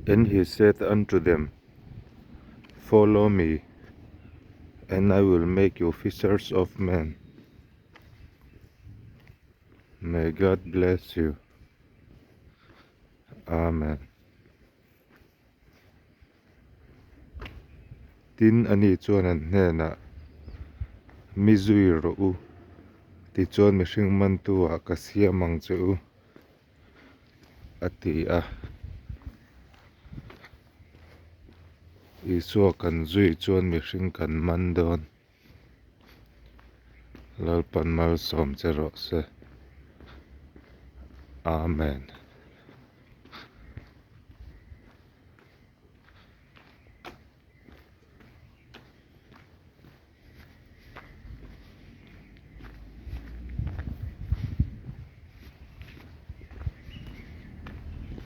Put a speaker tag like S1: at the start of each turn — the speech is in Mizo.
S1: And he said unto them, Follow me, and I will make you fishers of men. May God bless you. Amen. Tin, ani chuan an hnenah, Mi zui rawh u, tichuan mihring mantu-ah ka siam ang che u, a ti a. Isua kan zui chuan mihring kan man dawn. Lalpan malsawm che rawh se. Amen.